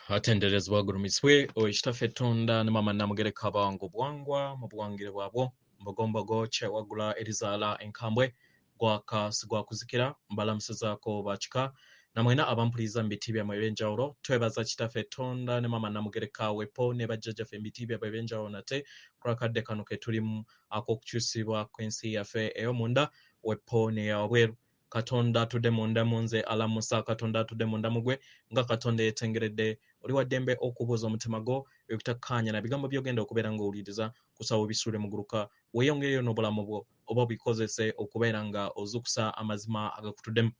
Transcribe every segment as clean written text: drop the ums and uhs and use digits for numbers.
Atenderezebwa agulumizibwe oyo Kitaffe Tonda ne Maama Namugereka abawanga obuwangwa mu buwangire bwabwo mbogombogo kyewaggula erizaala enkambwe gwaka sigwakuzikira mbalamusizaako bakika namwena abampuliriza mu biti byammwe ebyenjawulo. Twebaza Kitaffe Tonda ne Maama Namugereka wepo ne bajjajjaffe mu biti byabwe ebyenjawulo nate kulwakadde kano ke tulimu ak'okukyusibwa kw'ensi yaffe ey'omunda wepo n'eyawabweru. Katonda atudde munda mu nze alamusa, Katonda atudde munda mu gwe nga Katonda yeetengeredde. Oli wa ddembe okubuuza omutima gwo ebikutakkaanya na bigambo by'ogenda okubeera ng'owuliriza, kusaba obisuule muguluka, weeyongereyo n'obulamu bwo oba obikozese okubeera nga ozuukusa amazima agakutuddemu.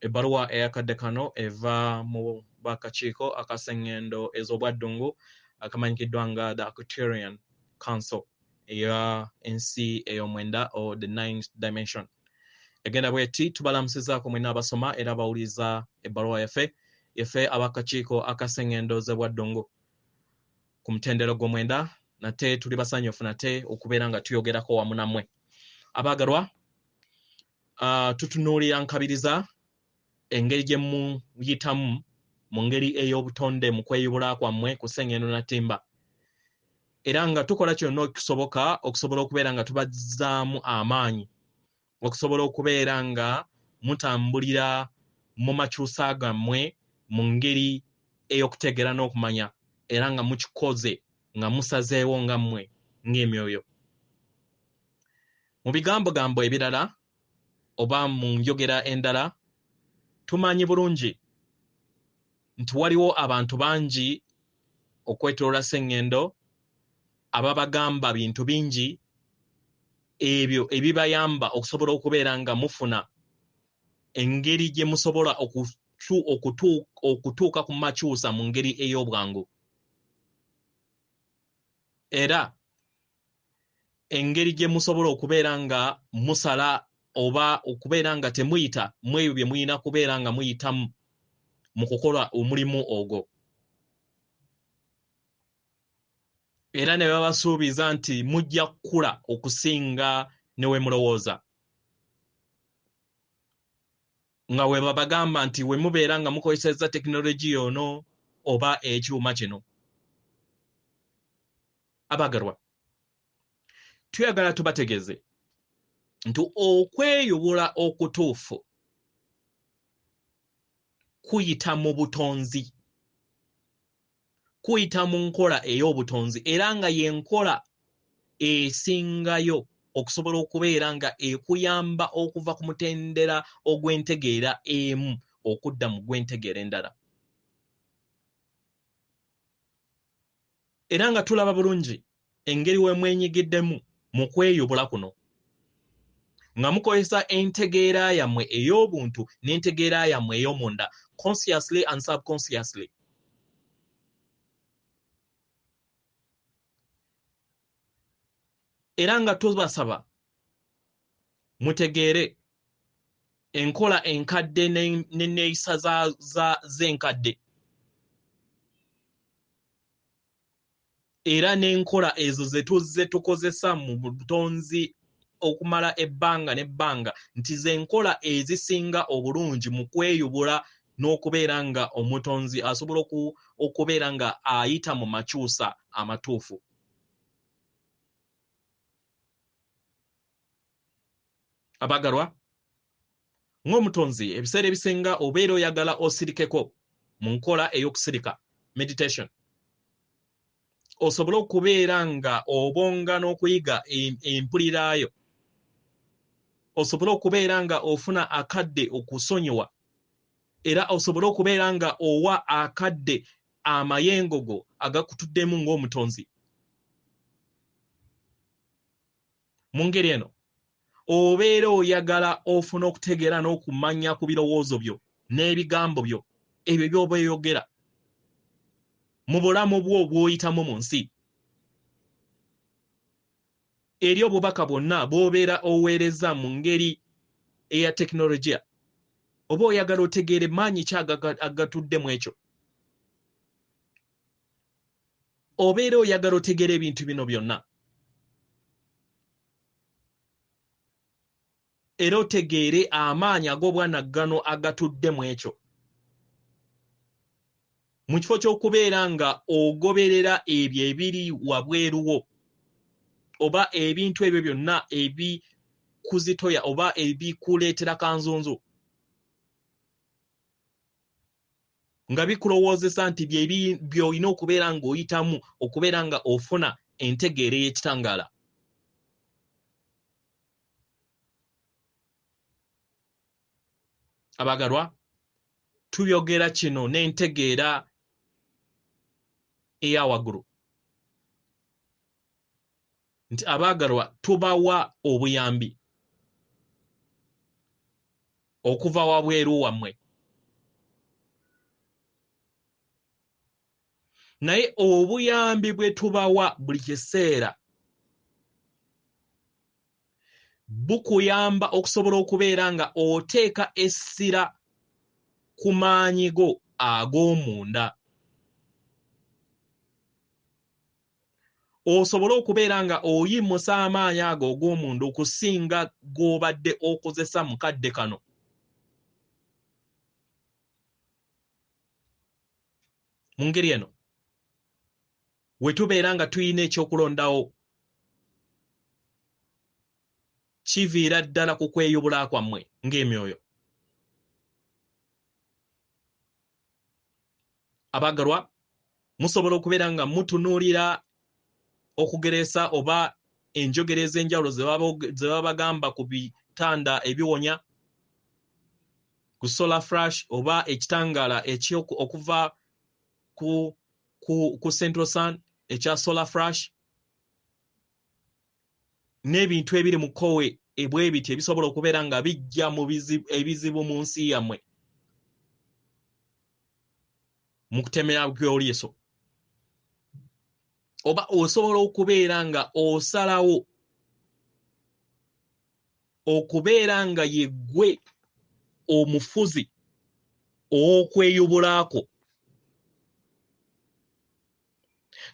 Ebbaluwa eyakadde kano eva mu bakakiiko akasengendo ez'obwaddungu akamanyikiddwa nga the Arcturian Council eya ensi ey'omwenda or the ninth dimension. Egenda bweti: tubalamusizaako mwenna abasoma era abawuliriza ebbaluwa yaffe, yaffe abakakiiko akasengendo z'obwaddungu ku mutendera gw'omwenda. Nate tuli basanyufu nate okubeera nga tuyogerako wamu nammwe abaagalwa. Tutunuulira nkabiriza engeri gye muyitamu mu ngeri ey'obutonde mu kweyubula kwammwe ku ssengendo na ttimba, era nga tukola kyonna okusoboka okusobola okubeera nga tubazzaamu amaanyi okusobola okubeera nga mutambulira mu makyusa gammwe mu ngeri ey'okutegeera n'okumanya, era nga mukikoze nga musazeewo nga mmwe ng'emyoyo. Mu bigambogambo ebirala oba mu njogera endala, tumanyi bulungi nti waliwo abantu bangi okwetoloola ssengendo ababagamba bintu bingi ebyo ebibayamba okusobola okubeera nga mufuna engeri gye musobola okutuuka ku makyusa mu ngeri ey'obwangu, era engeri gye musobola okubeera nga musala oba okubeera nga temuyita mu ebyo bye mulina kubeera nga muyitamu mu kukola omulimu ogwo. Era ne babasuubiza nti mujja kukula okusinga ne we mulowooza, nga we babagamba nti we mubeera nga mukozesezza tekinologiya ono oba ekyuma kino. Abagalwa, tuyagala tubategeeze nti okweyubula okutuufu kuyita mu butonzi, kuyita mu nkola ey'obutonzi, era nga y'enkola esingayo okusobola okubeera nga ekuyamba okuva ku mutendera ogw'entegeera emu okudda mu gw'entegeera endala. Era nga tulaba bulungi engeri we mwenyigiddemu mu kweyubula kuno, nga mukozesa entegeera yammwe ey'obuntu n'entegeera yammwe ey'omunda, consciously and subconsciously. Era nga tubasaba mutegeere enkola enkadde n'enneeyisa z'enkadde, era n'enkola ezo ze tuzze tukozesa mu butonzi okumala ebbanga n'ebbanga, nti ze nkola ezisinga obulungi mu kweyubula n'okubeera nga omutonzi asobola okubeera nga ayita mu makyusa amatuufu. Abagalwa, ng'omutonzi ebiseera ebisinga obeera oyagala osirikeko mu nkola ey'okusirika, meditation, osobole okubeera nga obonga n'okuyiga empulirayo, osobole okubeera nga ofuna akadde okusonyiwa, era osobole okubeera nga owa akadde amayengo go agakutuddemu ng'omutonzi. Mu ngeri eno obeera oyagala ofuna okutegeera n'okumanya ku birowoozo byo n'ebigambo byo ebyo by'oba oyogera mu bulamu bwo bw'oyitamu mu nsi, eri obubaka bwonna bw'obeera oweereza mu ngeri eya tekinologiya, oba oyagala otegeere maanyi ki agatudde mu ekyo. Obeera oyagala otegeere ebintu bino byonna, era otegeere amaanyi ag'obwanaggano agatudde mu ekyo. Mu kifo ky'okubeera nga ogoberera ebyo ebiri wabweru wo oba ebintu ebyo byonna ebikuzitoya oba ebikuleetera kanzunzu nga bikulowoozesa nti by'olina okubeera ng'oyitamu okubeera nga ofuna entegeera ey'ekitangaala. Abagalwa, tuyogera kino n'entegeera eya waggulu nti abaagalwa tubawa obuyambi okuva wabweru wammwe, naye obuyambi bwe tubawa buli kiseera bukuyamba okusobola okubeera nga oteeka essira ku maanyi go ag'omunda, osobole okubeera nga oyimusa amaanyi ago ag'omunda okusinga g'obadde okozesa mu kadde kano. Mu ngeri eno we tubeera nga tulina ekyokulondawo kiviira ddala ku kweyubula kwammwe ng'emyoyo. Abagalwa, musobola okubeera nga mutunuulira okugeresa oba enjogera ez'enjawulo ze babagamba ku bitanda ebiwonya, ku solar flash oba ekitangaala okuva ku Central Sun ekya solar flash, n'ebintu ebiri mu kkowe ebwebiti ebisobola okubeera nga bijja mu ebizibu mu nsi yammwe mu kutemera kw'oliiso. Oba osobola okubeera nga osalawo okubeera nga yeggwe omufuzi ow'okweyubulaako,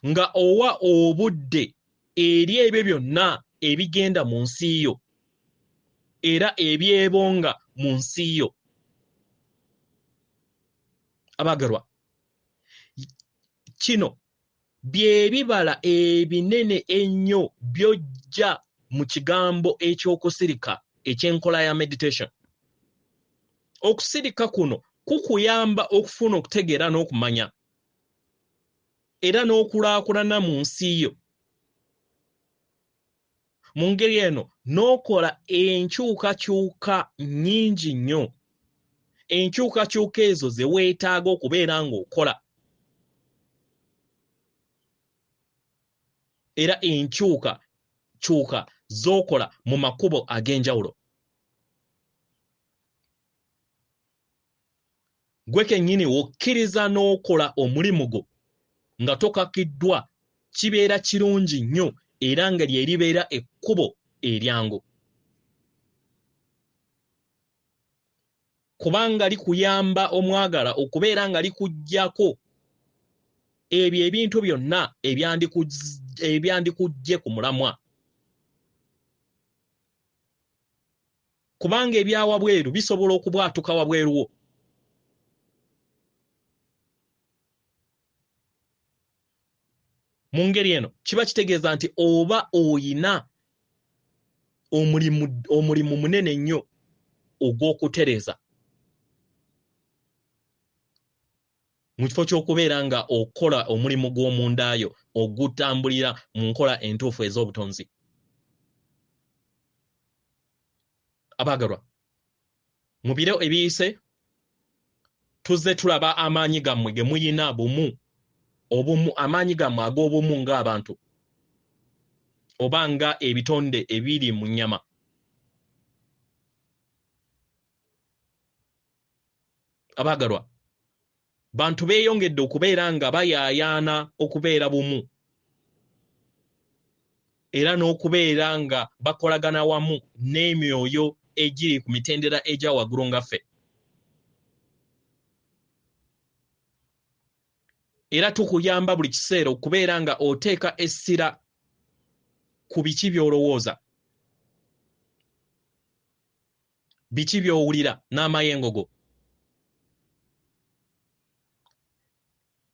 nga owa obudde eri ebyo byonna ebigenda mu nsi yo era ebyebonga mu nsi yo. Abagalwa, kino bye bibala ebinene ennyo by'ojja mu kigambo eky'okusirika eky'enkola ya meditation. Okusirika kuno kukuyamba okufuna okutegeera n'okumanya era n'okulaakulana mu nsi yo. Mu ngeri eno n'okola enkyukakyuka nnyingi nnyo, enkyukakyuka ezo ze weetaaga okubeera ng'okola, era enkyukakyuka z'okola mu makubo ag'enjawulo. Gwe kennyini okkiriza n'okola omulimu gwo nga tokakiddwa, kibeera kirungi nnyo era nga lye libeera ekkubo eryangu, kubanga likuyamba omwagala okubeera nga likuggyako ebyo ebintu byonna ebyandikuggye ku mulamwa, kubanga ebyawabweru bisobola okubwatuka wabweru wo. Mu ngeri eno kiba kitegeeza nti oba oyina omulimu munene nnyo ogw'okutereeza mu kifo ky'okubeera nga okola omulimu gw'omundaayo ogutambulira mu nkola entuufu ez'obutonzi. Abaagalwa, mu biro ebiyise tuzze tulaba amaanyi gammwe ge muyina bumu, obumu, amaanyi gammwe ag'obumu ng'abantu oba nga ebitonde ebiri mu nnyama. Abaagalwa, bantu beeyongedde okubeera nga bayaayaana okubeera bumu era n'okubeera nga bakolagana wamu n'emyoyo egiri ku mitendera egya waggulu nga ffe. Era tukuyamba buli kiseera okubeera nga oteeka essira ku biki by'olowooza, biki by'owulira n'amayengo go.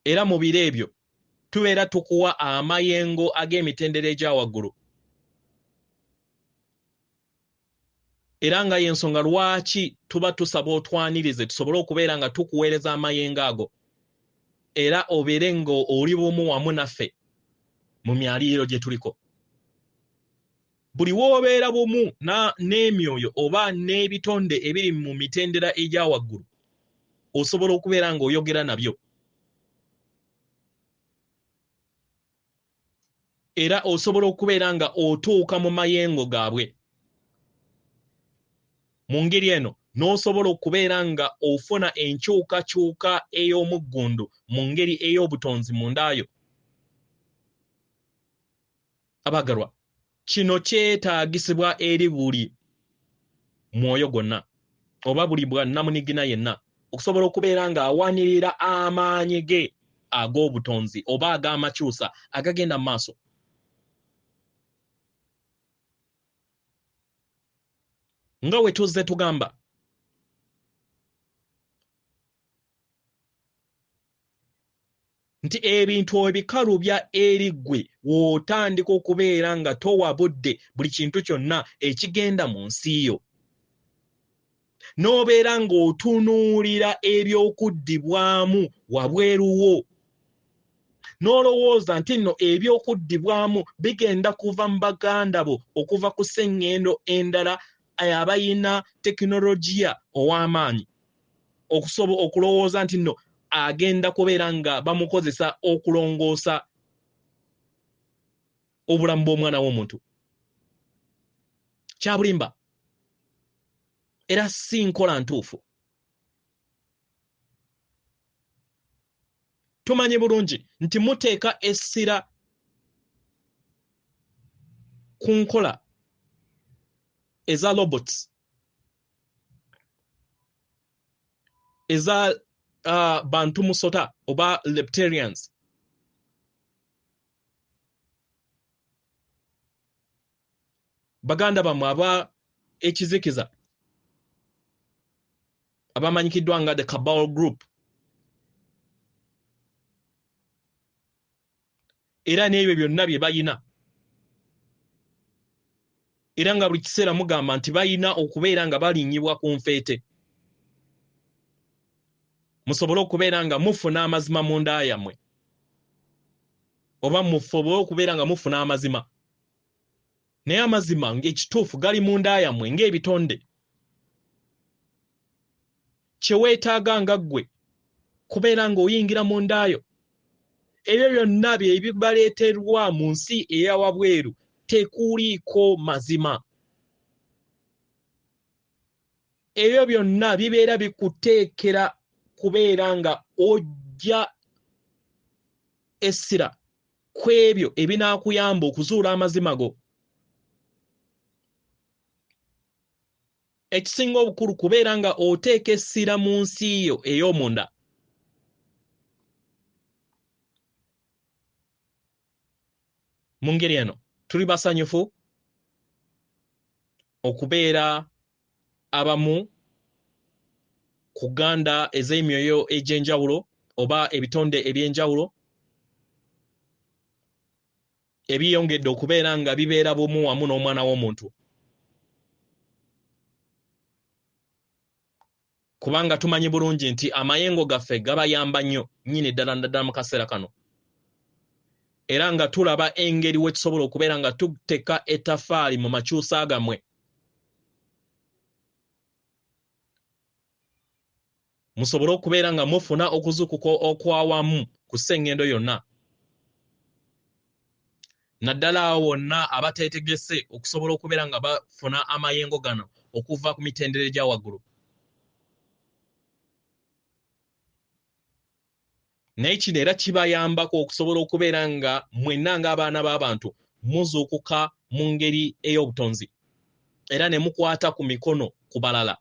Era mu biro ebyo tubeera tukuwa amayengo ag'emitendera egya waggulu. Era nga y'ensonga lwaki tuba tusaba otwanirize tusobole okubeera nga tukuweereza amayengo ago, era obeere ng'oli bumu wamu naffe mu myaliiro gye tuliko. Buli w'obeera bumu n'emyoyo oba n'ebitonde ebiri mu mitendera egya waggulu, osobola okubeera ng'oyogera nabyo. Era osobola okubeera nga otuuka mu mayengo gaabwe. Mu ngeri eno n'osobola okubeera nga ofuna enkyukakyuka ey'omuggundu mu ngeri ey'obutonzi mundaayo. Abagalwa, kino kyetaagisibwa eri buli mwoyo gwonna oba buli bwannamunigina yenna okusobola okubeera ng'awanirira amaanyi ge ag'obutonzi oba ag'amakyusa agagenda mu maaso. Nga we tuzze tugamba nti ebintu ebikalubya eri ggwe w'otandika okubeera nga towa budde buli kintu kyonna ekigenda mu nsi yo, n'obeera ng'otunuulira ebyokuddibwamu wabweru wo, n'olowooza nti nno ebyokuddibwamu bigenda kuva mu baganda bo okuva ku sseŋŋendo endala abayina tekinologiya ow'amaanyi, okusobola okulowooza nti nno agenda kubeera nga bamukozesa okulongoosa obulamu bw'omwana w'omuntu. Kya bulimba era si nkola ntuufu. Tumanyi bulungi nti muteeka essira ku nkola eza robots, eza bantu musota oba lepterians. Baganda bammwe aba ekizikiza abamanyikiddwa nga the Cabal Group, era n'ebyo byonna bye bayina, era nga buli kiseera mugamba nti bayina okubeera nga balinnyibwa ku nfeete musobole okubeera nga mufuna amazima mu nda yammwe, oba musobole okubeera nga mufuna amazima. Naye amazima ng'ekituufu gali mu nda yammwe ng'ebitonde. Kye weetaaga nga ggwe kubeera ng'oyingira mu ndaayo. Ebyo byonna bye bibaleeterwa mu nsi eya wabweru tekuliiko mazima. Ebyo byonna bibeera bikuteekera kubeera nga ojja essira ku ebyo ebinaakuyamba okuzuula amazima go. Ekisinga obukulu kubeera nga oteeka essira mu nsi yo ey'omunda. Mu ngeri eno tuli basanyufu okubeera abamu ku gganda ez'emyoyo egy'enjawulo oba ebitonde eby'enjawulo ebiyongedde okubeera nga bibeera bumu wamu n'omwana w'omuntu. Kubanga tumanyi bulungi nti amayengo gaffe gabayamba nnyo nnyini ddala naddala mu kaseera kano. Era nga tulaba engeri we tusobola okubeera nga tuteeka ettaffaali mu makyusa gammwe. Musobole okubeera nga mufuna okuzuukuka okwawamu ku ssengendo yonna. Naddala abo bonna abateetegese okusobola okubeera nga bafuna amayengo gano okuva ku mitendera egya waggulu. Naye kino era kibayambako okusobola okubeera nga mwenna ng'abaana b'abantu muzuukuka mu ngeri ey'obutonzi era ne mukwata ku mikono ku balala.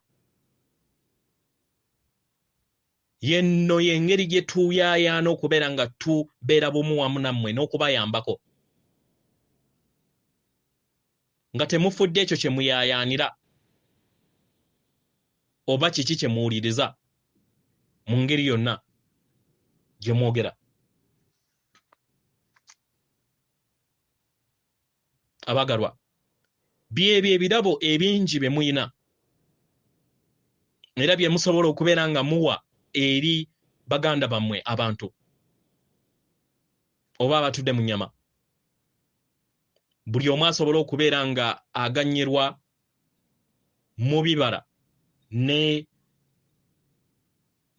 Yenno y'engeri gye tuyaayaana okubeera nga tubeera bumu wamu nammwe n'okubayambako. Nga temufudde ekyo kye muyaayaanira oba kiki kye muwuliriza mu ngeri yonna gye mwogera. Abagalwa, byebyo ebirabo ebingi bye muyina era bye musobola okubeera nga muwa eri baganda bammwe abantu oba abatudde mu nnyama. Buli omu asobole okubeera nga aganyirwa mu bibala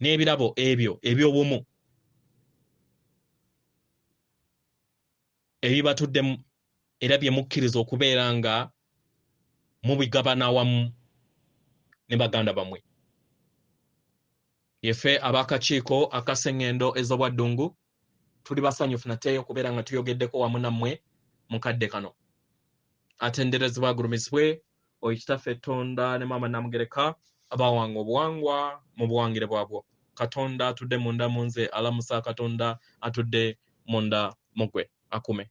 n'ebirabo ebyo eby'obumu ebibatuddemu era bye mukkiriza okubeera nga mubigabana wamu ne baganda bammwe. Yeffe ab'akakiiko akasengendo ez'obwaddungu tuli basanyufu nate okubeera nga tuyogeddeko wamu nammwe mu kadde kano. Atenderezebwa agulumizibwe oyo Kitaffe Tonda ne Maama Namugereka abawanga obuwangwa mu buwangire bwabwo. Katonda atudde munda mu nze alamusa Katonda atudde munda mu ggwe. Akume.